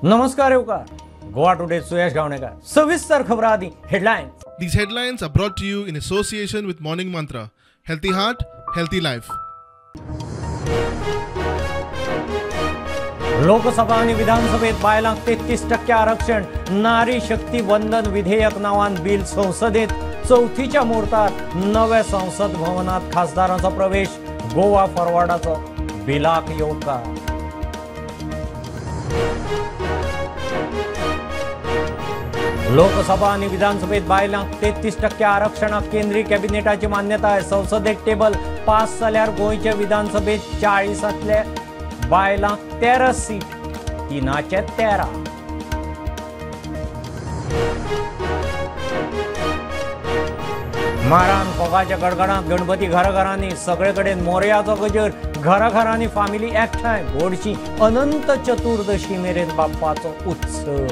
नमस्कार येवकार गोवा टुडे सुयश गावणेकर. सविस्तर खबरां आदी headlines. These headlines are brought to you in association with Morning Mantra. Healthy heart, healthy life. Lok Sabha आणि विधानसभेत बायलांक 33% आरक्षण. नारी शक्ती वंदन विधेयक नावान बिल संसदेत. चौथीच्या मुहूर्तार नव्या संसद भवनात खासदारांचो प्रवेश. गोवा फॉरवर्डाचो बिलाक येवकार. लोकसभा आणि विधानसभेत बायलांक 33% आरक्षणाक केंद्रीय कॅबिनेटाची मान्यताय. संसदेत टेबल पास जाल्यार गोंयच्या विधानसभेत 40 बायलांक 13 सीट, 3 13. मारान फोगाच्या गडगडांत गणपती घराघरांनी, सगळे कडेन मोरयाचो गजर. घराघरांनी फामिली एकठांय. गोडशी अनंत चतुर्दशी मेरेन बाप्पाचो उत्सव.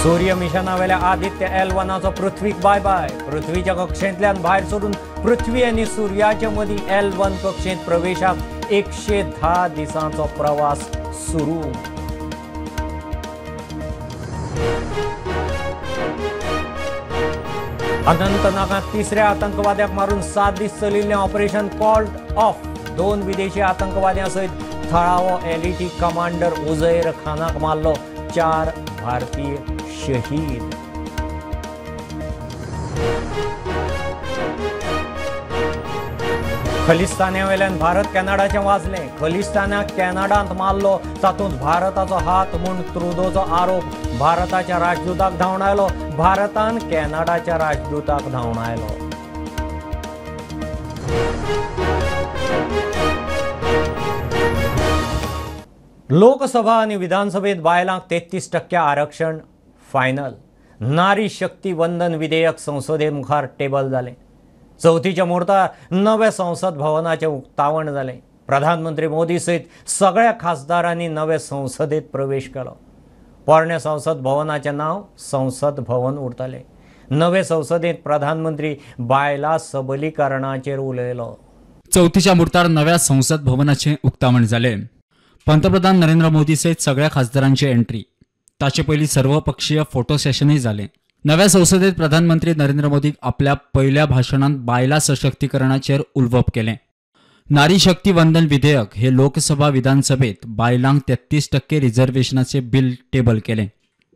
सूर्य मिशनावेल्या आदित्य L1 पृथ्वीक बाय बाय. पृथ्वीच्या कक्षेंतल्यान भायर सरून पृथ्वी आनी सूर्याच्या मदीं L1 कक्षेंत प्रवेशाक 110 दिसांचो प्रवास सुरू. अनंतनागांत तिसऱ्या आतंकवाद्याक मारून 7 दीस चलिल्लें ऑपरेशन कॉल्ड ऑफ. 2 विदेशी आतंकवाद्यां सयत थळावो LET commander Uzair खानाक मारलो. 4 भारतीय शहीद. खलिस्तान्यावेल्यान भारत कॅनडाचें वाजलें. खलिस्तान्याक कॅनडांत मारलो तातूंत भारताचो हात म्हूण त्रुदोचो आरोप. भारताच्या राजदूताक धांवडायलो. भारतान कॅनडाच्या राजदूताक धांवडायलो. लोकसभा आणि विधानसभेत बायलांक 33% आरक्षण फायनल. नारी शक्ती वंदन विधेयक संसदे मुखार टेबल जालें. चवथीच्या मुहूर्तार नव्या संसद भवनाचें उक्तावण जालें. प्रधानमंत्री मोदी सयत सगळ्या खासदारांनी नवे संसदेत प्रवेश केलो. पोरण्या संसद भवनाचें नांव संसद भवन उरतलें. नवे संसदेत प्रधानमंत्री बायलां सबलीकरणाचेर उलयलो. चवथीच्या मुहूर्तार नव्या संसद भवनाचें उक्तावण जालें. पंतप्रधान नरेंद्र मोदी सयत सगळ्या खासदारांची एंट्री. ताचे पयलीं सर्वपक्षीय फोटो सेशनय जालें. नव्या संसदेत प्रधानमंत्री नरेंद्र मोदीक आपल्या पयल्या भाशणांत बायलां सशक्तीकरणाचेर उलोवप केलें. नारी शक्ती वंदन विधेयक हे लोकसभा विधानसभेत बायलांक 33% रिझर्वेशनाचे बिल टेबल केलें.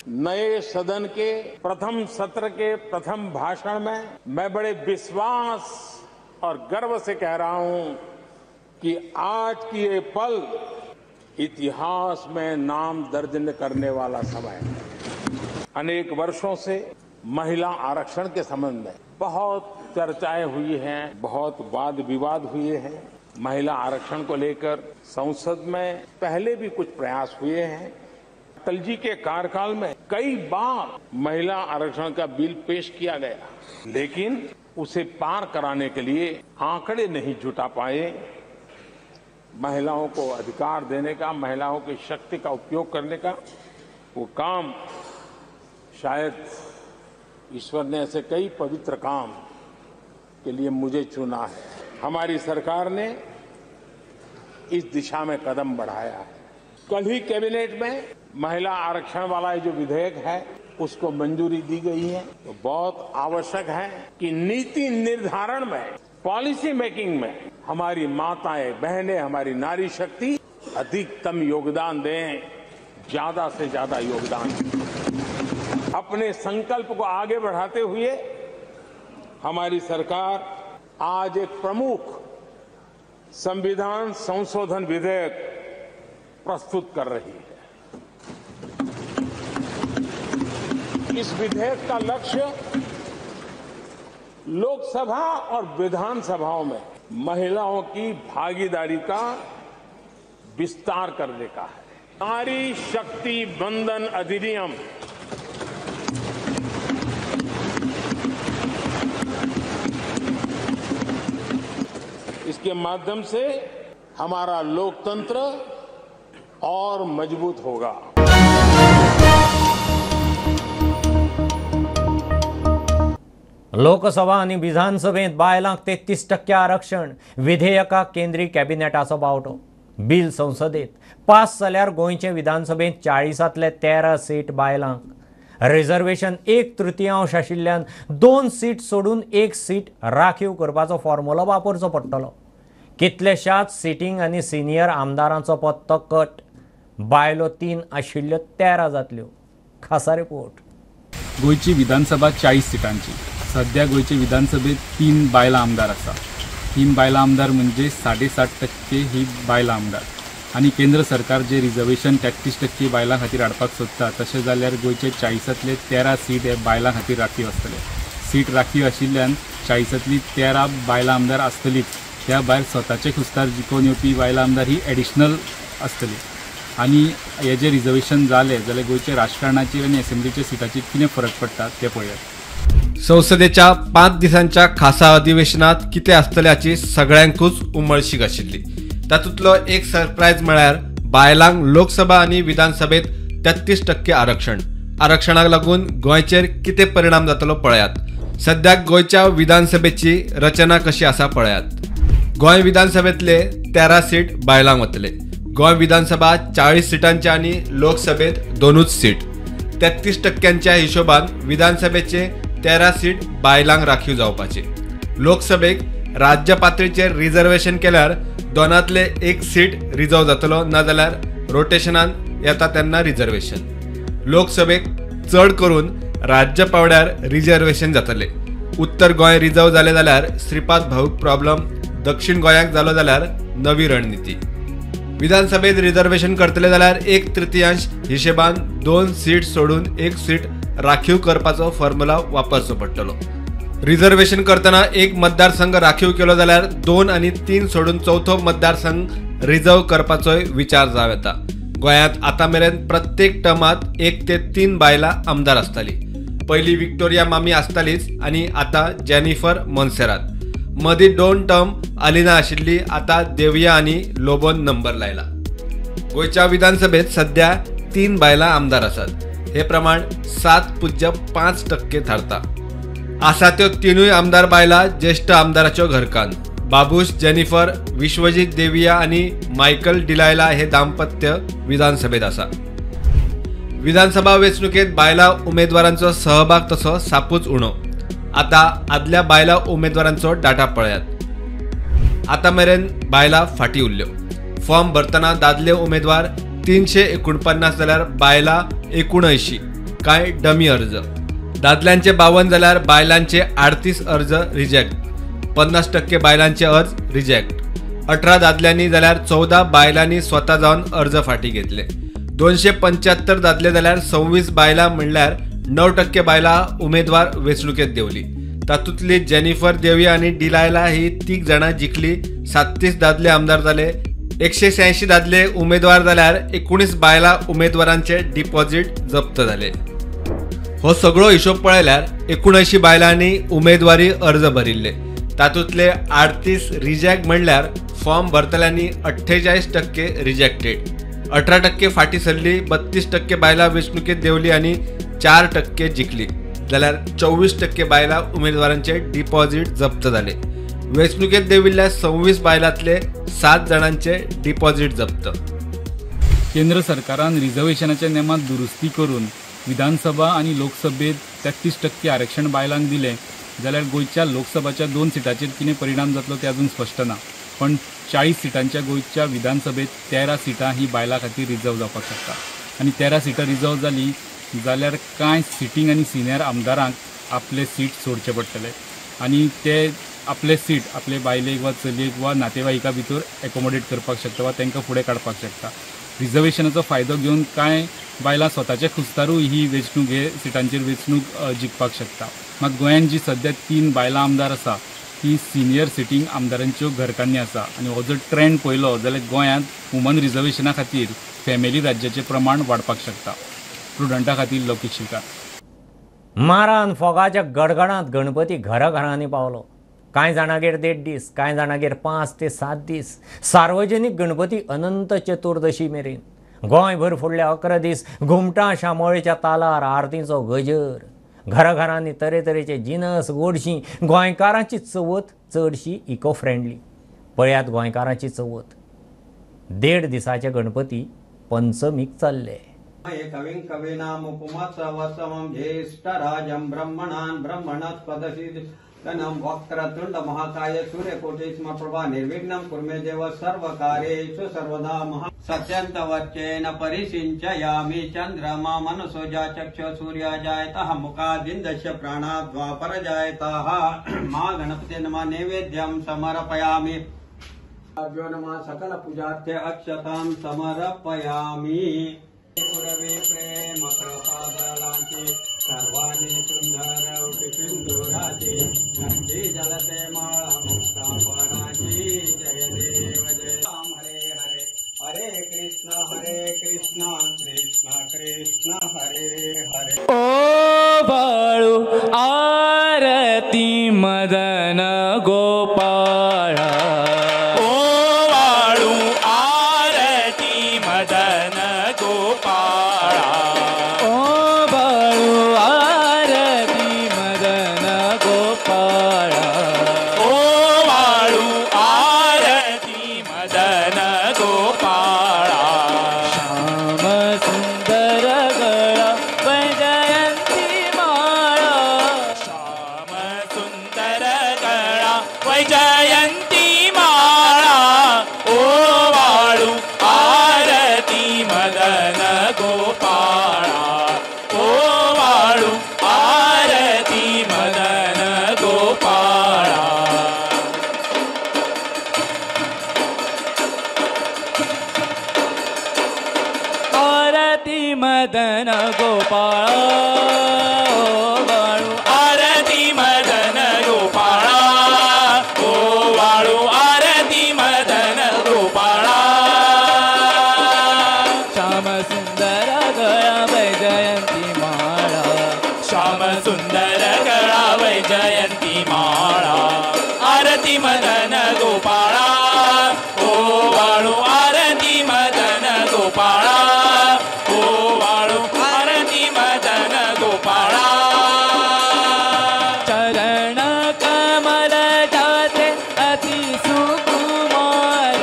नए सदन के प्रथम सत्र के प्रथम भाषण में मैं बड़े विश्वास और गर्व से कह रहा हूं कि आज की ये पल इतिहास में नाम दर्ज करने वाला समय है. अनेक वर्षों से महिला आरक्षण के संबंध में बहुत चर्चाएं हुई हैं, बहुत वाद विवाद हुए हैं. महिला आरक्षण को लेकर संसद में पहले भी कुछ प्रयास हुए हैं. अटल जी के कार्यकाल में कई बार महिला आरक्षण का बिल पेश किया गया, लेकिन उसे पार कराने के लिए आंकड़े नहीं जुटा पाए. महिलाओं को अधिकार देने का, महिलाओं की शक्ति का उपयोग करने का वो काम शायद ईश्वर ने ऐसे कई पवित्र काम के लिए मुझे चुना है. हमारी सरकार ने इस दिशा में कदम बढ़ाया है. कल ही कैबिनेट में महिला आरक्षण वाला जो विधेयक है उसको मंजूरी दी गई है. तो बहुत आवश्यक है कि नीति निर्धारण में, पॉलिसी मेकिंग में हमारी माताएं, बहनें, हमारी नारी शक्ति अधिकतम योगदान दें, ज्यादा से ज्यादा योगदान दें. अपने संकल्प को आगे बढ़ाते हुए हमारी सरकार आज एक प्रमुख संविधान संशोधन विधेयक प्रस्तुत कर रही है. इस विधेयक का लक्ष्य लोकसभा और विधानसभाओं में महिलाओं की भागीदारी का विस्तार करने का है. नारी शक्ति वंदन अधिनियम इसके माध्यम से हमारा लोकतंत्र और मजबूत होगा। लोकसभा आनी विधानसभेंत बायलांक 33% आरक्षण विधेयकाक केंद्रीय कॅबिनेटाचो बावटो. बील संसदेत पास जाल्यार गोंयचे विधानसभेंत 40तले 13 सीट बायलांक. रिझर्वेशन 1/3 आशिल्ल्यान 2 सीट सोडून 1 सीट राखीव करपाचो फॉर्म्युलो वापरचो पडटलो. कितलेशाच सिटींग आनी सिनियर आमदारांचो पत्तो कट. बायलो 3 आशिल्ल्यो 13 जातल्यो. खासा रिपोर्ट. गोंयची विधानसभा 40 सिटांची. सध्या गोंयचे विधानसभेत 3 बायलां आमदार आसा. 3 बायलां आमदार म्हणजे 7.5% ही बायलां आमदार. आनी केंद्र सरकार जे रिजर्वेशन 33% बायलां खातीर हाडपाक सोदता तशें जाल्यार गोंयचे 40तले 13 सीट हे बायलां खातीर राखीव आसतले. सीट राखीव आशिल्ल्यान 40तली 13 बायलां आमदार आसतलीच. त्या भायर स्वताचे खुस्तार जिखोवन येवपी बायलां आमदार ही एडिशनल आसतली. आनी हे जे रिजर्वेशन जालें जाल्यार गोंयच्या राजकारणाचेर आनी एसेंब्लीच्या सिटाचेर कितें फरक पडटा तें पळयात. संसदेच्या 5 दिसांच्या खासा अधिवेशनात कितें आसतलें हाची सगळ्यांकूच उमळशीक आशिल्ली. तातूंतलो एक सरप्रायज म्हळ्यार बायलांक लोकसभा आनी विधानसभेत 33% आरक्षण. आरक्षणाक लागून गोंयचेर कितें परिणाम जातलो पळयात. सद्याक गोंयच्या विधानसभेची रचना कशी आसा पळयात. गोंय विधानसभेतले 13 सीट बायलांक वतले. गोंय विधानसभा 40 सिटांचे आनी लोकसभेत 2 सीट. 33% हिशोबान विधानसभेचे 13 सीट बायलांक राखीव जावपाचे. लोकसभेक राज्य पातळीचेर रिजर्वेशन केल्यार 2तले 1 सीट रिजर्व जातलो, नाजाल्यार रोटेशनान येता तेन्ना रिजर्वेशन. लोकसभेक चड करून राज्य पावड्यार रिजर्वेशन जातले. उत्तर गोंय रिजर्व जालें जाल्यार श्रीपाद भाऊक प्रॉब्लम, दक्षिण गोंयाक जालो जाल्यार नवी रणनिती. विधानसभेत रिजर्वेशन करतले जाल्यार 1/3 हिशेबान 2 सीट सोडून 1 सीट राखीव करपाचो फॉर्म्युला वापरचो पडटलो. रिजर्वेशन करतना 1 मतदारसंघ राखीव केलो जाल्यार 2 आनी 3 सोडून चवथो मतदारसंघ रिजर्व करपाचोय विचार जावं येता. गोंयांत आतां मेरेन प्रत्येक टर्मांत 1 ते 3 बायलां आमदार आसताली. पयलीं विक्टोरिया मामी आसतालीच आनी आतां जेनिफर मोन्सेरात. मदीं 2 टर्म अलिना आशिल्ली, आतां देविया आनी लोबोन नंबर लायला. गोंयच्या विधानसभेत सध्या 3 बायलां आमदार आसात. हे प्रमाण 7.5% थारता. आसा त्यो 3 आमदार बायलां ज्येश्ठ आमदाराच्यो घरकान्न. बाबूश, जेनिफर, विश्वजीत देविया आनी मायकल डिलायला हे दाम्पत्य विधानसभेत आसा. विधानसभा वेंचणुकेत बायलां उमेदवारांचो सहभाग तसो सापूच उणो. आतां आदल्या बायलां उमेदवारांचो डाटा पळयात. आतां मेरेन बायलां फाटीं उरल्यो. फॉर्म भरतना दादले उमेदवार 349 जाल्यार बायलां 79. कांय डमी अर्ज. दादल्यांचे 52 जाल्यार बायलांचे 38 अर्ज रिजेक्ट. 50% बायलांचे अर्ज रिजेक्ट. 18 दादल्यांनी जाल्यार 14 बायलांनी स्वता जावन अर्ज फाटीं घेतले. 275 दादले जाल्यार 26 बायलां म्हणल्यार 9% बायलां उमेदवार वेंचणुकेत देंवली. तातूंतली जेनिफर देवी आनी डिलायला ही 3 जाणां जिखली. 37 दादले आमदार जाले. 186 दादले उमेदवार जाल्यार 19 बायलां उमेदवारांचे डिपॉझिट जप्त जाले. हो सगळो हिशोब पळयल्यार 79 बायलांनी उमेदवारी अर्ज भरिल्ले. तातूंतले 38 रिजेक्ट म्हणल्यार फॉर्म भरतल्यांनी 48% रिजेक्टेड. 18% फाटीं सरली. 32% बायलां वेंचणुकेत देंवली आनी 4% जिखली जाल्यार 24% बायलां उमेदवारांचे डिपॉझिट जप्त जाले. वेंचणुकेत देंविल्ल्या 26 बायलांतले 7 जाणांचे डिपॉझिट जप्त. केंद्र सरकारान रिजर्वेशनाच्या नेमात दुरुस्ती करून विधानसभा आनी लोकसभेत 33% आरक्षण बायलांक दिलें जाल्यार गोंयच्या लोकसभाच्या 2 सिटांचेर कितें परिणाम जातलो तें अजून स्पश्ट ना. पण 40 सिटांच्या गोंयच्या विधानसभेत 13 सिटां ही बायलां खातीर रिजर्व जावपाक शकता. आनी 13 सिटां रिजर्व जाली जाल्यार कांय सिटींग आनी सिनियर आमदारांक आपले सीट सोडचे पडटले आनी ते आपले सीट आपले बायलेक वा चलयेक वा नातेवाईका भितर एकोमोडेट करपाक शकता वा तांकां फुडें काडपाक शकता. रिजर्वेशनाचो फायदो घेवन कांय बायलां स्वताच्या खुस्तारूय ही वेंचणूक हे सिटांचेर वेंचणूक जिखपाक शकता. मात गोंयांत जी सद्या 3 बायलां आमदार आसा ती सिनियर सिटींग आमदारांच्यो घरकान्नी आसा. आनी हो जर ट्रेंड पळयलो जाल्यार गोंयांत वुमन रिजर्वेशना खातीर फॅमिली राज्याचें प्रमाण वाडपाक शकता. प्रुडंटा खातीर लौकीक शिकार. मारान फोगाच्या गडगडांत गणपती घराघरांनी पावलो. कांय जाणागेर 1.5 दीस, कांय जाणागेर 5 ते 7 दीस. सार्वजनीक गणपती अनंत चतुर्दशी मेरेन गोंयभर फुडले 11 दीस घुमटां शामोळेच्या तालार आरतींचो गजर. घराघरांनी तरेतरेचे जिनस गोडशी. गोंयकारांची चवथ चडशी इको फ्रेंडली. पळयात गोंयकारांची चवथ. 1.5 दिसाचे गणपती पंचमीक चल्ले. कविं कवीनामुपमस्रवसमं ज्येष्ठराजं ब्रह्मणान् ब्रह्मणस्पदसीदनं वक्रतुण्ड महाकाय सूर्यकोटिस्मप्रभा निर्विघ्नं कुरु मे देव सर्वकार्येषु सर्वदा. महा सत्यन्तवच्चेन परिसिञ्चयामि चन्द्रमा मनसो जाचक्षु सूर्याजायतः मुखादिन्दस्य प्राणाद्वापरजायतः. मा गणपते नमः नैवेद्यं समर्पयामि. नमः सकल पूजार्थे अक्षतां समर्पयामि. पुरवे प्रेम कृपादलांचे सर्वांनी सुंदर सिंदुराचे नंदी जलते माळा मुक्ता पराची. जय देव जय राम हरे हरे हरे कृष्ण कृष्ण कृष्ण हरे हरे. ओ बाळू आरती मदन गोपाळा. मदन गोपाळ बाळू आरती मदन गोपाळ ओ बाळू आरती मदन गोपाळ. श्याम सुंदर गळा वैजयंती माळा. श्याम सुंदर गळा वैजयंती माळा. आरती मदन गोपाळा ओ बाळू आरती मदन गोपाळा. चरण कमल जाते अति सुकुमार.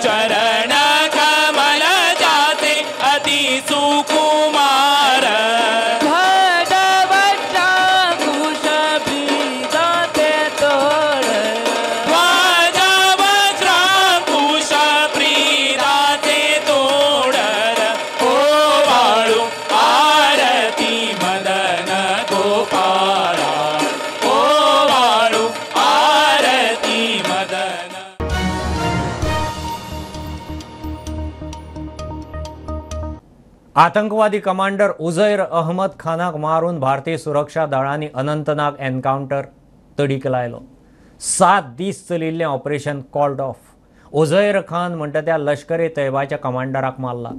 चरण कमल जाते अति सुकुमार. ध्वज वज्रांकुश प्रीताते तोड. ध्वज वज्रांकुश प्रीताते तोड. ओ बाळू आरती मदन गोपाळा. ओ बाळू आरती मदन. आतंकवादी कमांडर उजैर अहमद खानाक मारून भारतीय सुरक्षा दळांनी अनंतनाग एन्कावंटर तडीक लायलो. 7 दीस चलिल्लें operation called off. Uzair Khan म्हणटा त्या लश्कर ए तैबाच्या कमांडराक मारला.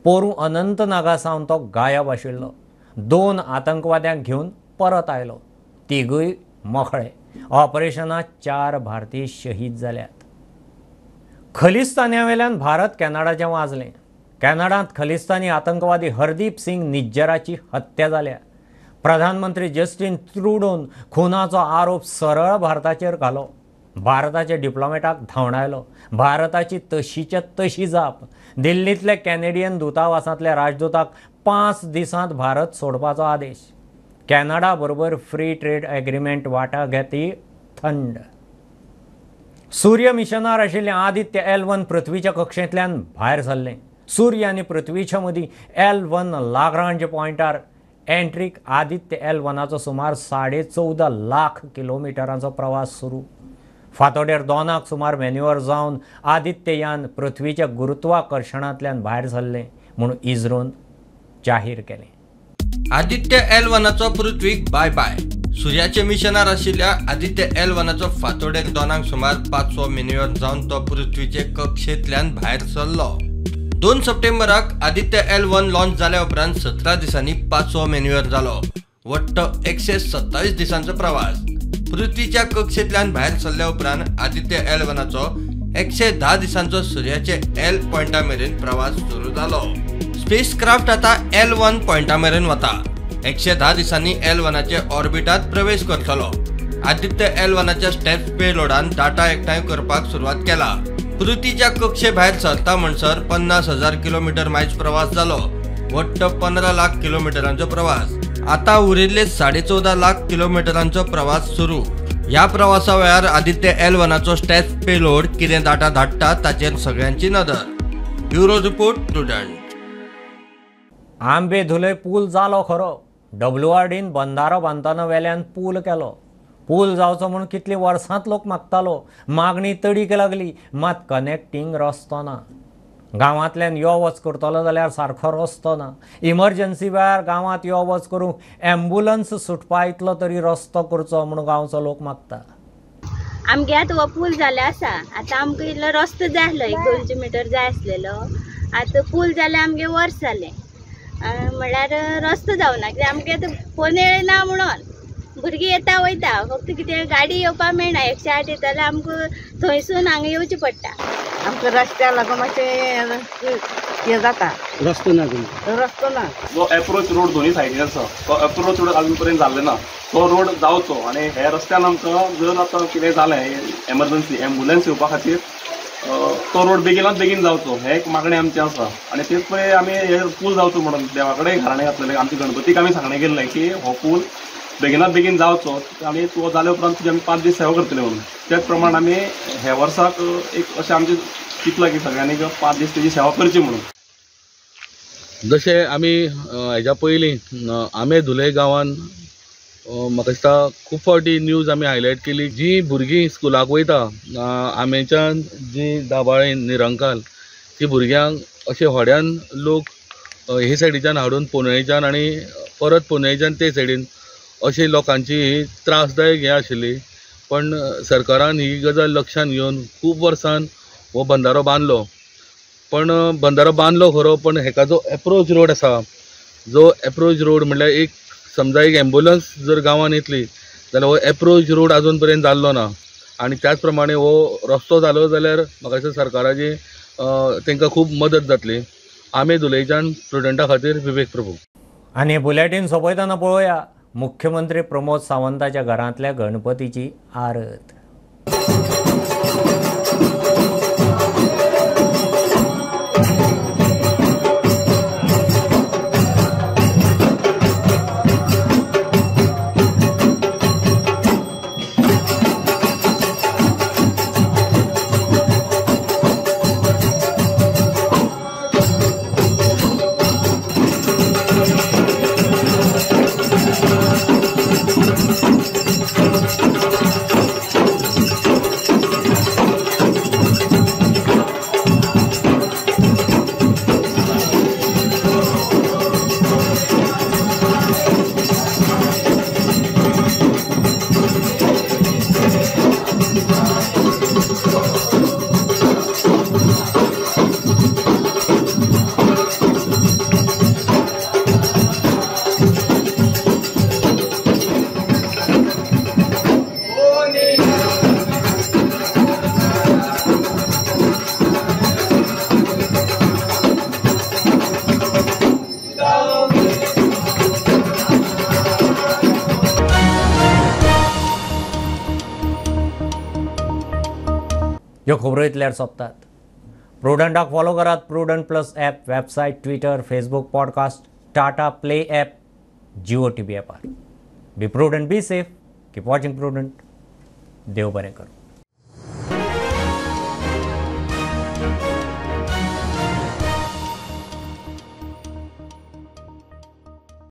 पोरूं अनंतनागा सावन तो गायब आशिल्लो. 2 आतंकवाद्यांक घेवन परत आयलो. तिगूय मोखळे. ऑपरेशनात 4 भारतीय शहीद जाल्यात. खलिस्तान्या वेल्यान भारत कॅनडाचें वाजलें. कॅनडांत खलिस्तानी आतंकवादी हरदीप सिंग निज्जराची हत्या जाल्या. प्रधानमंत्री जस्टीन ट्रुडोन खुनाचो आरोप सरळ भारताचेर घालो. भारताच्या डिप्लोमॅटाक धांवडायलो. भारताची तशीच्या तशी जाप. दिल्लींतल्या कॅनेडियन दूतावासांतल्या राजदूताक 5 दिसांत भारत सोडपाचो आदेश. कॅनडा बरोबर फ्री ट्रेड एग्रीमेंट वाटाघाटी थंड. सूर्य मिशनार आशिल्लें आदित्य L1 पृथ्वीच्या कक्षेंतल्यान भायर सरलें. सूर्य आनी पृथ्वीच्या मदीं L1 Lagrange पॉयंटार एंट्रीक आदित्य L1 सुमार 14.5 लाख किलोमिटरांचो प्रवास सुरू. फांतोडेर 2 सुमार मॅन्युअर जावन आदित्ययान पृथ्वीच्या गुरुत्वाकर्शणांतल्यान भायर सरलें म्हूण इस्रोन जाहीर केलें. आदित्य L1 पृथ्वीक बाय बाय. सूर्याचे मिशनार आशिल्ल्या आदित्य L1 फांतोडेर 2 सुमार 500 मॅन्युअर जावन तो पृथ्वीचे कक्षेंतल्यान भायर सरलो. 2 सप्टेंबराक आदित्य L1 launch जाल्या उपरांत 17 दिसांनी 500 मॅन्युअर जालो. वट्ट 127 दिसांचो प्रवास. पृथ्वीच्या कक्षेंतल्यान भायर सरल्या उपरांत आदित्य L1 110 दिसांचो सूर्याचे L पॉयंटा मेरेन प्रवास सुरू जालो. स्पेसक्राफ्ट आता L1 पॉयंटा मेरेन वता. 110 दिसांनी L1 ऑर्बिटात प्रवेश करतलो. आदित्य L1 steps पेलोडान डाटा एकठांय करपाक सुरवात केला. पृथ्वीच्या कक्षे भायर सरता म्हणसर 50,000 किलोमीटर मायज प्रवास जालो. वट्ट 15 लाख किलोमिटरांचो प्रवास. आता उरिल्ले 14.5 लाख किलोमिटरांचो प्रवास सुरू. ह्या प्रवासा वेळार आदित्य L1 steps payload कितें डाटा धाडटा ताचेर सगळ्यांची नदर. Bureau report, Prudent. Ambe Dhule पूल जालो खरो, WRDन बंदारो बांदतना वेल्यान पूल केलो. पूल जावचो म्हूण कितली वर्सांत लोक मागतालो, मागणी तडीक लागली, मात कनेक्टींग रस्तो ना. गांवांतल्यान यो वच करतलो जाल्यार सारको रस्तो ना. इमर्जन्सी वेळार गांवांत यो वच करूंक एम्बुलन्स सुटपा इतलो तरी रस्तो करचो म्हूण गांवचो लोक मागता. आमगे आतां हो पूल जाल्लो आसा, आतां आमकां इल्लो रस्तो जाय आसलो, एक 200 मिटर जाय आसलेलो. आतां पूल जालें आमगे वर्स जालें, म्हणल्यार रस्तो जावना कित्याक आमगे आतां पनेळ ना म्हणून भुरगीं येता वयता, फक्त कितें गाडी येवपाक मेळना. 108 येता जाल्यार आमकां थंयसून हांगा येवचें पडटा. आमकां रस्त्या लागून मातशें हें जाता, रस्तो ना, रस्तो ना. जो एप्रोच रोड दोनूय सायडीन आसा तो एप्रोच रोड अजून पर्यंत जाल्लो ना, तो रोड जावचो. आनी हे रस्त्यान आमकां जर आतां कितें जालें एमर्जन्सी एम्बुलन्स येवपा खातीर तो रोड बेगिनात बेगीन जावचो, हें एक मागणें आमचें आसा. आनी तेच पळय आमी हे पूल जावचो म्हणून देवा कडेन घराणें घातलेलें, आमच्या गणपतीक आमी सांगणें केल्लें की हो पूल बेगिनात बेगीन जावचो आनी तो जाले उपरांत तुजी आमी 5 दीस सेवा करतले म्हणून. त्याच प्रमाण आमी हे वर्साक एक अशें आमचें चिंतलां की सगळ्यांनी 5 दीस तेजी सेवा करची म्हणून. जशें आमी हेज्या पयलीं आमे धुले गांवान म्हाका दिसता खूब फावटी न्यूज आमी हायलायट केली. जी भुरगीं स्कुलाक वयता आमेच्यान, जी दाबाळे निरंकाल, ती भुरग्यांक अशे होड्यान लोक हे सायडीच्यान हाडून पोनेळच्यान आनी परत पोनेळच्यान ते सायडीन अशी लोकांची ही त्रासदायक हें आशिल्ली. पण सरकारान ही गजाल लक्षान घेवन खूब वर्सान हो बंदारो बांदलो. पण बंदारो बांदलो खरो, पण हेका जो एप्रोच रोड आसा, जो एप्रोच रोड म्हणल्यार एक समजा एक एम्बुलन्स जर गांवान येतली जाल्यार हो एप्रोच रोड अजून पर्यंत जाल्लो ना. आनी त्याच प्रमाणे हो रस्तो जालो जाल्यार म्हाका दिसता सरकाराची तांकां खूब मदत जातली. आमे धुलेच्यान प्रुडंटा खातीर विवेक प्रभू. आनी बुलेटीन सोंपयतना पळोवया मुख्यमंत्री प्रमोद सावंताच्या घरांतल्या गणपतीची आरत. ह्यो खबरो इतल्यार सोंपतात. प्रुडंटाक फॉलो करात Prudent plus app, website, Twitter, Facebook, podcast, Tata Play app, Jio TV ॲपार. Be prudent, be safe, keep watching Prudent. देव बरें करूं.